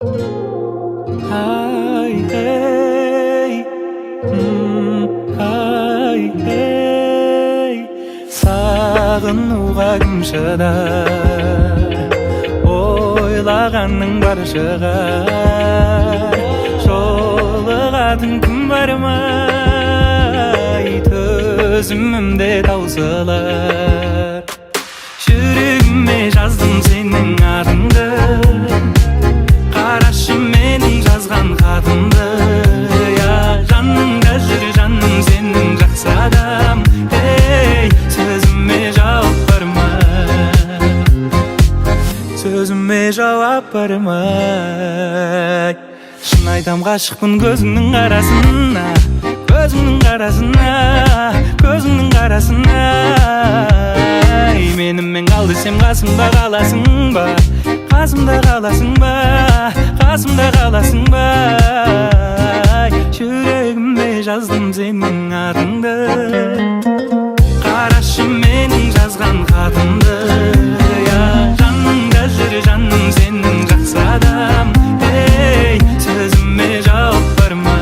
Ай, ей, ай, ей, сағынуға кім шыдар? Ойлағаның бар шығар, жолығатын күн бар ма? Ай, төзімім де таусылар. Жүрегіме жаздым сенің атыңды, қарашы менің жазған хатымды. Я, жаныңда жүр жаным сенің жақсы адам. Ей, сөзіме жауап бар ма? Сөзіме жауап бар ма? Шын айтам, ғашықпын көзіңнің қарасына, көзіңнің қарасына, көзіңнің қарасына. Ай, менімен қал десем, қасымда қаласың ба? Қасымда қаласың ба? Қасымда қаласың ба? Ай, жүрегіме жаздым сенің атыңды, қарашы менің жазған хатымды. Я, жаныңда жүр жаным сенің жақсы адам. Ей, сөзіме жауап бар ма?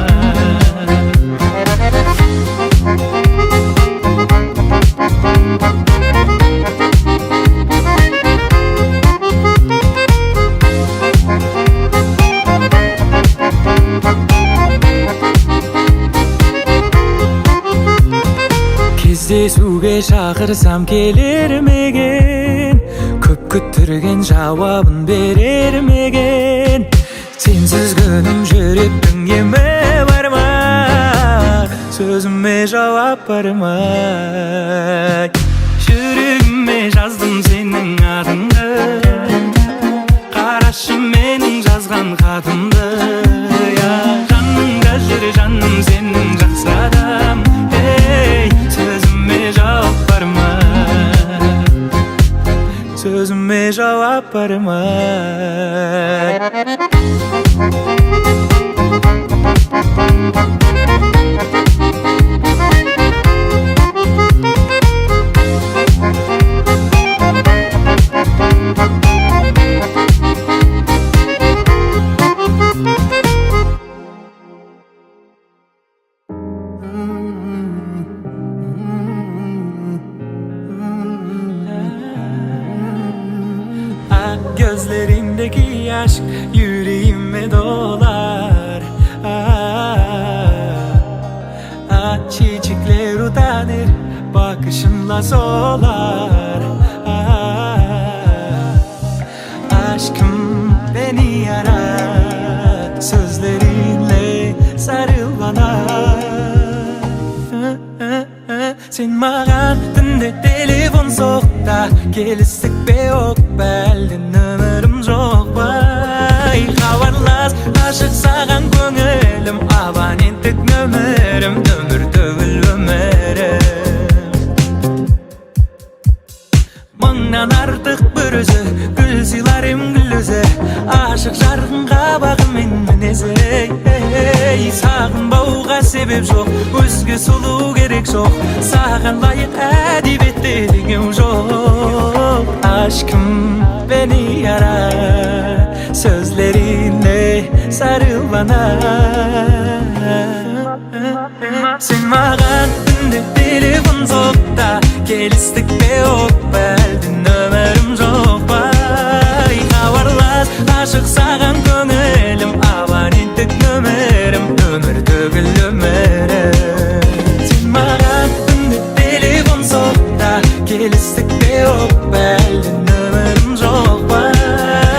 Кездесуге шақырсам, келер ме екен? Көп күттірген жауабын берер ме екен? Сенсіз күнім, жүректің емі бар ма? Сөзіме жауап бар ма? Жүрегіме жаздым сенің атыңды, қарашы менің жазған хатымды. Я, жаныңда жүр жаным сенің жақсы адам. Ей, сөзіме жауап бар ма? Сөзіме жауап бар ма? Ah, gözlerindeki aşk yüreğime dolar. Ah, ah, çiçekler utanır, bakışınla solar. Ah, aşkım beni yara, sözlerinle sarıl bana. Сен маған түнде телефон соқ та, келістік пе, ок па, әлде нөмірім жоқ па? Ай, хабарлас, ашық саған көңілім, абоненттік нөмірім, нөмір түгіл өмірім. Мыңнан артық бір өзі гүл сыйлар ем, гүл өзі, ашық жарқын қабағы мен мінезі. Ей, сағынбауға себеп жоқ, өзге сұлу керек жоқ, саған лайық әдебиетте теңеу жоқ. Aşkım, beni yara, sözlerinle sarıl bana. Сен маған түнде телефон соқ та, келістік пе, ок па, әлде нөмірім жоқ па? Ай, хабарлас, ашық саған көңілім, абоненттік нөмірім, нөмір түгіл өмірім. Сен маған түнде телефон соқ та, келістік пе, ок па, әлде нөмірім жоқ па?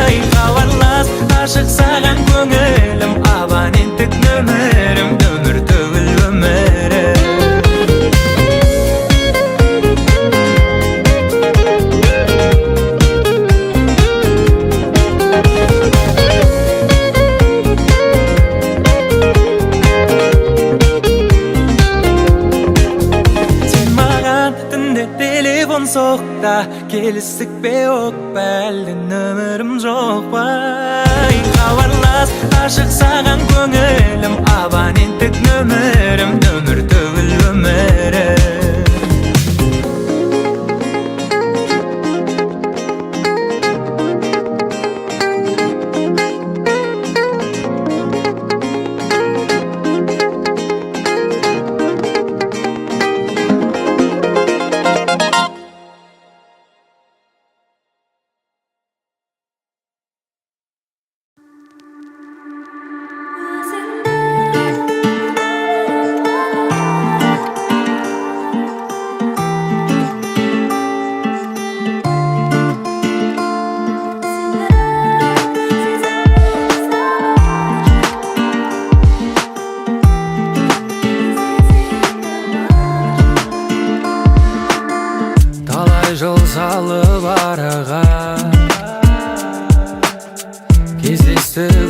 Ай, хабарлас, ашық саған көңілім, абоненттік нөмірім, нөмір түгіл өмірім. Сен маған түнде телефон соқ та, келістік пе, ок па, әлде нөмірім жоқ па? Ай, хабарлас, ашық саған көңілім, абоненттік нөмірім, нөмір түгіл өмірім.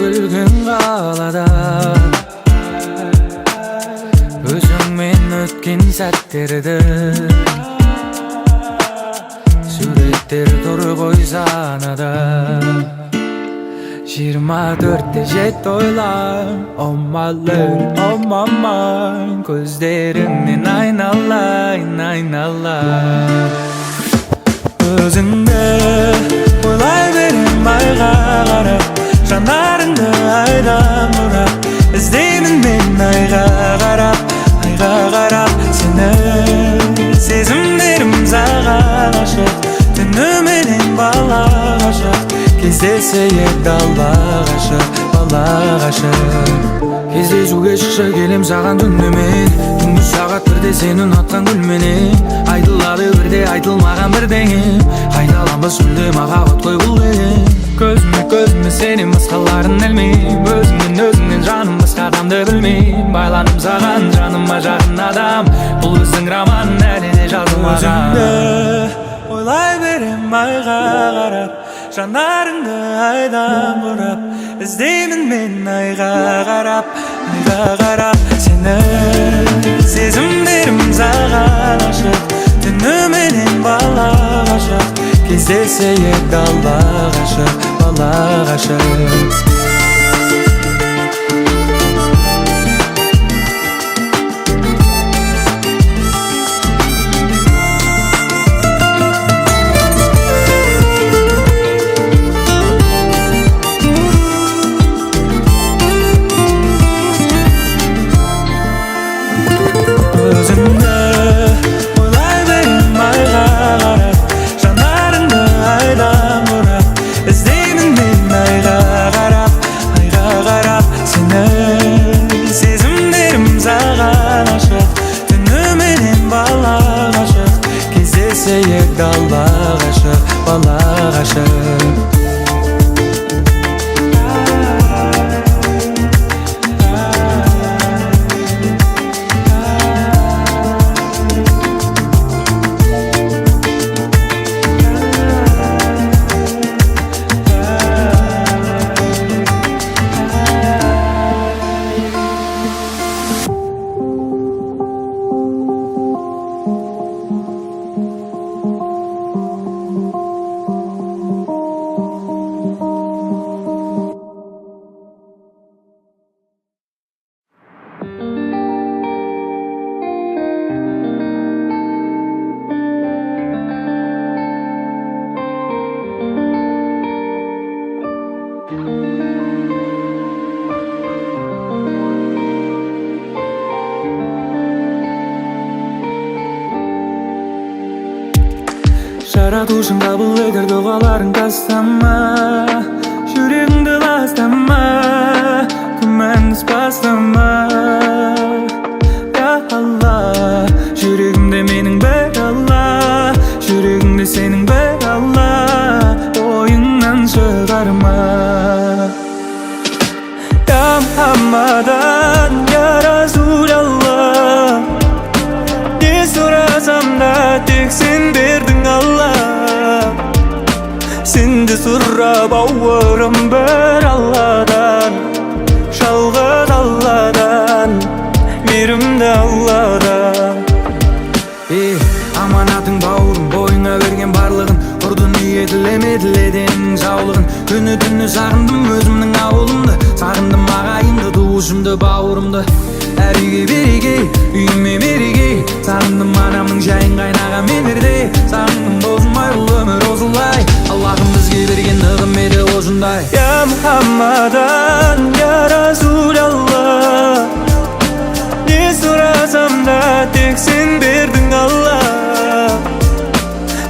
Күлген қалада өзіңмен өткен сәттерді суреттер тұр ғой санада. 24/7 ойлан, oh my lady, oh my mind. Көздеріңнен айналайын, айналайын. Өзіңді ойлай берем айға қарап, жанарыңды айдан бұрап. Іздеймін мен айға қарап, айға қарап сені. Сезімдерім саған ашық, түніменен бала ғашық. Кездесейік дала ғашық, бала ғашық. Кездесуге шықшы келем саған түнімен. Түнгі сағат 1-де сені ұнатқан гүлменен. Айтылады бірде айтылмаған бірдеңе, қайталанбас мүлде махаббат қой бұл деген. Көзіме көзіме сенен басқаларын ілмеймін. Өзіңнен өзіңнен жаным басқа адамды білмеймін. Байландым саған, жаныма жақын адам. Бұл біздің роман әлі де жазылмаған. Өзіңді ойлай берем айға қарап, жанарыңды айдан бұрап. Іздеймін мен айға қарап, айға қарап сені. Сезімдерім саған ашық, түніменен бала ғашық. Кездесейік дала ғашық, бала ғашық. Өзіңді ойлай берем айға қарап, жанарыңды айдан бұрап. Іздеймін мен айға қарап, айға қарап сені. Сезімдерім саған ашық, түніменен бала ғашық. Кездесейік дала ғашық, бала ғашық. Жаратушың қабыл етер дұғаларың, тастама, жүрегіңді ластама, күмән бастама. Я Алла, жүрегімде менің бір Алла, жүрегімде сенің бір Алла, ойыңнан шығарма. Я Мұхаммадан, я Расулалла, не сұрасам да тек сен бердің Алла. Сенді сұрап ауырым бір Алладан, жалғыз Алладан, мейірімді Алладан. Ей, аманатың бауырым, бойыңа берген барлығын, құр дүние тілеме тіледен жаулығын. Күні түні сағындым өзімнің ауылымды, сағындым ағайынды, туысымды, бауырымды. Әр үйге береке, үйіме мереке, сағындым анамның шайын қайнаған менерде. Сағындым досым ай, бұл өмір осылай, Аллахым бізге берген нығметі осындай. Я Мұхаммадан, я Расулалла, не сұрасам да тек сен бердің Алла.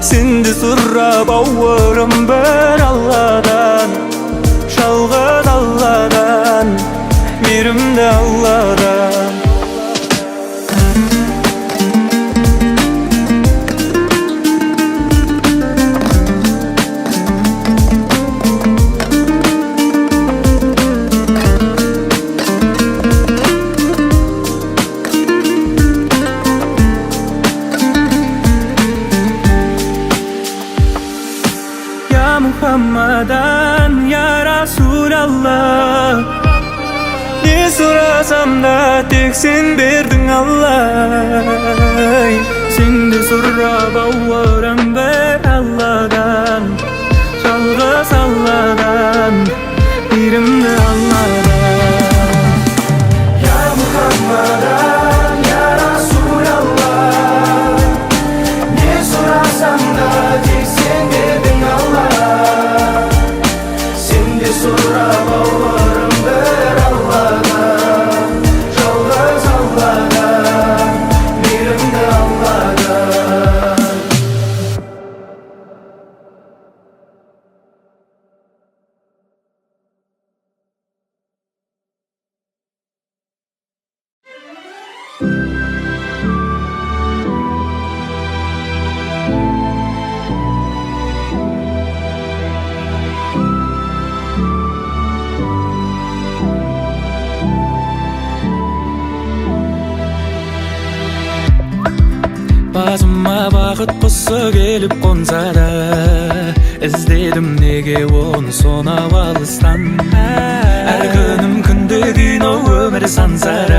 Сенді сұрап ауырым бір Алладан, жалғыз Алладан, мейірімді Алладан. Я Сұрасам да, тек сен бердің, Аллай. Сен де сұрап ауырам бір Алладан, жалғыз Алладан, мейірімді Алладан. Я Мұхаммадан, я Расулалла, не сұрасам да, тек сен бердің, Алла. Сен де сұрап ауырым бір Алладан, жалғыз Алладан, мейірімді Алладан. Басыма бақыт құсы келіп қонса да, іздедім неге оны сонау алыстан? Әр күнім күнде кино, өмір сансары.